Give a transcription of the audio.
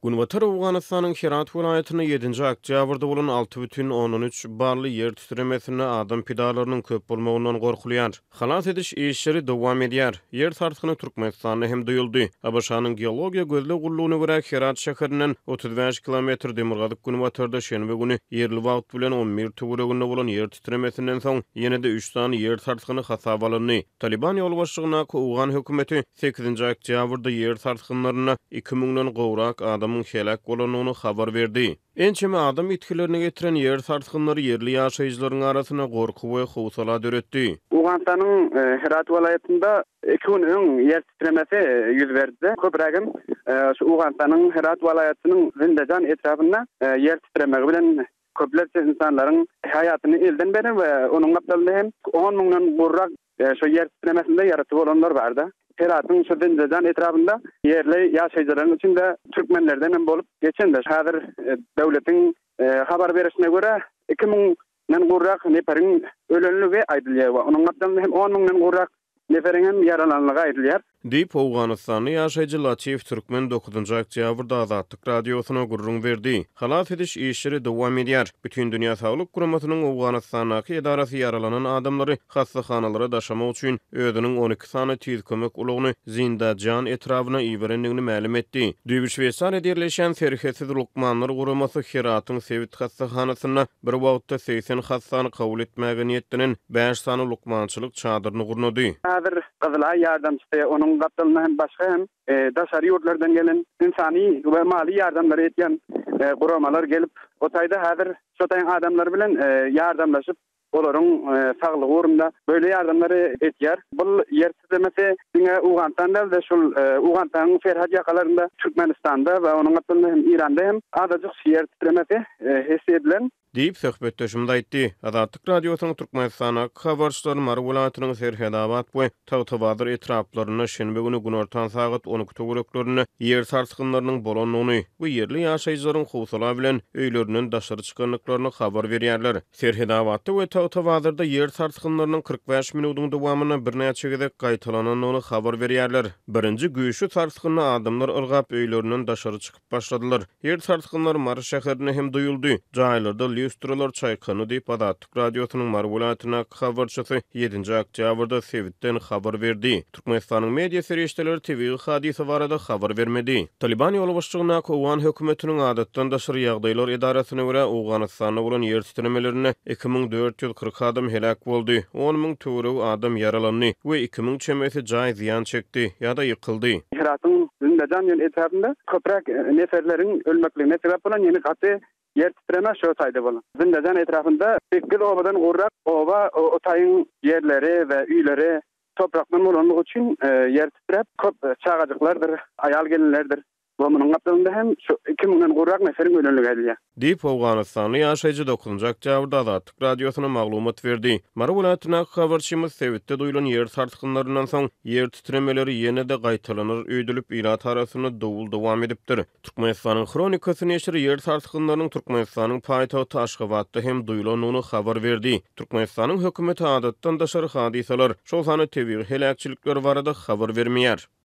Günbatar Owganystanyň Herat welaýatynda ýedinji oktýabrda bolan 6,3 bally ýer titremesinde adam pidalarynyň köp bolmagyndan gorkulýar. Halas ediş işleri dowam edýär. Ýer sarsgyny Türkmenistanda hem duýuldy. ABŞ-nyň Geologiýa gözleg gullugyna görä, Herat şäherinden 35 kilometr demirgazyk-günbatarda şenbe güni ýerli wagt bilen 11 töwereginde bolan ýer titremesinden soň, ýene-de üç sany ýer sarsgyny hasaba alyndy. Talyban ýolbaşçylygyndaky owgan hökümeti sekizinji oktýabrda ýer sarsgynlarynda iki müňden gowrak adamyň heläk bolandygyny habar berdi. Ençeme adam ýitgilerine getiren ýer sarsgynlary ýerli ýaşaýjylaryň arasynda gorky we howsala döretdi. Owganystanyň Herat welaýatynda iki gün öň ýer titremesi ýüz berdi. Köprägem şu Owganystanyň Herat welaýatynyň Zindajan etrabynda ýer titremegi bilen köplerçe ynsanlaryň haýatyny elden beren we onuň gapdalynda hem on müňden gowrak Şo ýer titremesinde ýaraty bolanlar barda. Heratyň şu Zindejan etrabynda ýerli ýaşaýjylaryň içinde türkmenlerden hem bolup geçende, häzir döwletiň habar berişine görä, 2000 den gowrak neperiň ölenligi aýdylýar we onuň gapdalynda hem on müňden gowrak neferiň hem ýaralanlygy aýdylýar. Diýip, owganystanly ýaşaýjy Latif Türkmen dokuzynjy oktýabrda Azatlyk Radiosyna gürrüň berdi. Halas ediş işleri dowam edýär. Bütindünýä Saglyk Guramasynyň Owganystandaky edarasy ýaralanan adamlary hassahanalara daşamak üçin özüniň 12 sany tiz kömek ulagyny Zindajan etrabyna iberendigini mälim etdi. Düýbi Şweýsariýada ýerleşýän Serhetsiz lukmanlar guramasy Heratyň sebit hassahanasynda bir wagtda 80 hassany kabul etmäge niýetlenen bäş sany lukmançylyk çadyryny gurnady. Häzir Gyzylaý ýardamçysy, onuň gapdalynda hem başga hem daşary ýurtlardan gelen ynsany we maly ýardamlary etýän guramalar gelip, o taýda häzir şo taýyň adamlary bilen ýardamlaşyp, olaryň saglygy ugrunda böyle ýardamlary etýär. Bul ýer titremesi diňe Owganystan däl-de, şul Owganystanyň serhet ýakalarynda, Türkmenistanda we onuň gapdalynda hem Iranda hem azajyk ýer titremesi his edilen. Diýip, söhbetdeşimiz aýtdy. Azatlyk Radiosynyň Türkmenistandaky habarçylary Mary welaýatynyň Serhedabat we Tagtabazar etraplarynda şenbe güni günortan sagat 12 töwereklerinde ýer sarsgynlarynyň bolandygyny we ýerli ýaşaýjylaryň howsala bilen öýlerinden daşary çykandyklaryny habar berýärler. Serhedabatda we Tagtabazarda ýer sarsgynlarynyň 45 minudyň dowamynda birnäçe gezek gaýtalanandygyny habar berýärler. Birinji güýçli sarsgynda adamlar ylgap öýlerinden daşary çykyp başladylar. Ýer sarsgynlary Mary şäherinde hem duýuldy. Jaýlarda lýustralar çaýkandy diýip, Azatlyk Radiosynyň Mary welaýatyndaky habarçysy ýedinji oktýabrda sebitden habar berdi. Türkmenistanyň media serişdeleri tebigy hadysa barada habar bermedi. Talyban ýolbaşçylygyndaky owgan hökümetiniň Adatdan daşary ýagdaýlar edarasyna görä, Owganystanda bolan ýer titremelerinde 2440 adam heläk boldy, 10 müň töweregi adam ýaralandy we 2000 çemesi jaý zyýan çekdi ýa-da ýykyldy. Heratyň Zindajan diýen etrabynda köpräk neferleriň ölmekligine sebäp bolan ýene gaty ýer titreme şo taýda bolan. Zindajan etrapynda sekiz obadan gowrak oba o taýyň ýerleri we öýleri toprakdan bolanlygy üçin ýer titräp köp çagajyklardyr, aýal-gelinlerdir we munuň gapdalynda hem şu iki müňden gowrak neferiň ölenligi aýdylýar. Diýip, owganystanly ýaşaýjy dokuzynjy oktýabrda Azatlyk Radiosyna maglumat berdi. Mary welaýatyndaky habarçymyz sebitde duýlan ýer sarsgynlaryndan soň, ýer titremeleri ýene-de gaýtalanar öýdülip, ilat arasynda dowul dowam edipdir. Türkmenistanyň Hronikasy neşiri ýer sarsgynlarynyň Türkmenistanyň paýtagty Aşgabatda hem duýlandygyny habar berdi. Türkmenistanyň hökümeti adatdan daşary hadysalar, şol sanda tebigy heläkçilikler barada habar bermeýär.